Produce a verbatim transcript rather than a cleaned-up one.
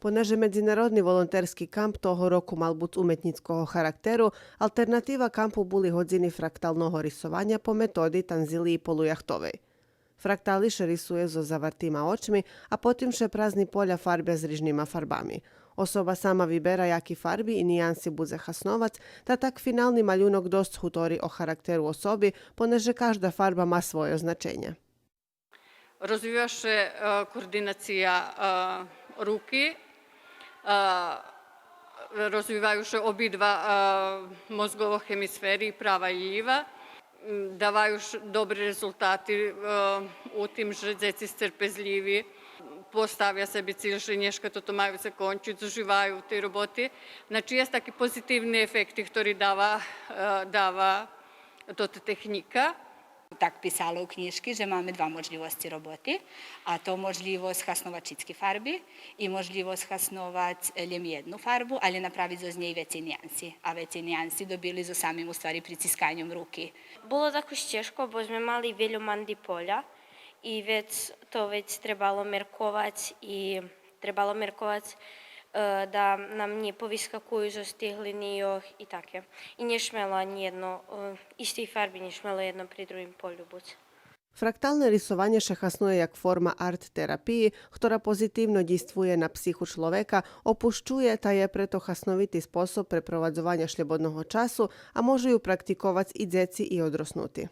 Понеже медзинародни волонтерски камп того року мал буц уметнїцкого характеру, алтернатива кампу були годзини фракталного рисованя по методи Танзилиї Полуяхтовей. Фрактали ше рисує зоз завартима очми, а потим ше празни поля фарбя з рижнима фарбами. Особа сама вибера яки фарби и ниянси будзе хасновац, та так финални малюнок досц гутори о характеру особи, понеже кажда фарба ма свойо значенє. Розвива ше, е, координация, е, руки, е, розвиваю ше обидва, е, мозгово хемисфери, права и лїва. М, даваю ш-, добри резултати, е, у тим же дзеци сцерпезлїви. Поставя себе циль же нєшка тото маю закончиц, уживаю у тей роботи. Значи, єст таки позитивни ефекти хтори дава, е, дава тота технїка. Так писало у кнїжки же маме два можлївосци роботи, а то можлївосц хасновац шицки фарби и можлївосц хасновац лєм єдну фарбу, але направиц зоз нєй вецей ниянси. А вецей ниянси добили зоз самим, у ствари, прицисканьом руки. Було дакус чежко, бо зме мали вельо манди поля и вец то вец требало мерковац и требало мерковац, е, да нам нє повискакую зоз тих линийох и таке. И нє шмело анї єдно, е, истей фарби нє шмело єдно при другим полю буц. Фракталне рисованє ше хаснує як форма арт-терапиї, хтора позитивно дїйствує на психу чловека, опущує, та є прето хасновити способ препровадзованя шлєбодного часу, а можу ю практиковац и дзеци и одроснути.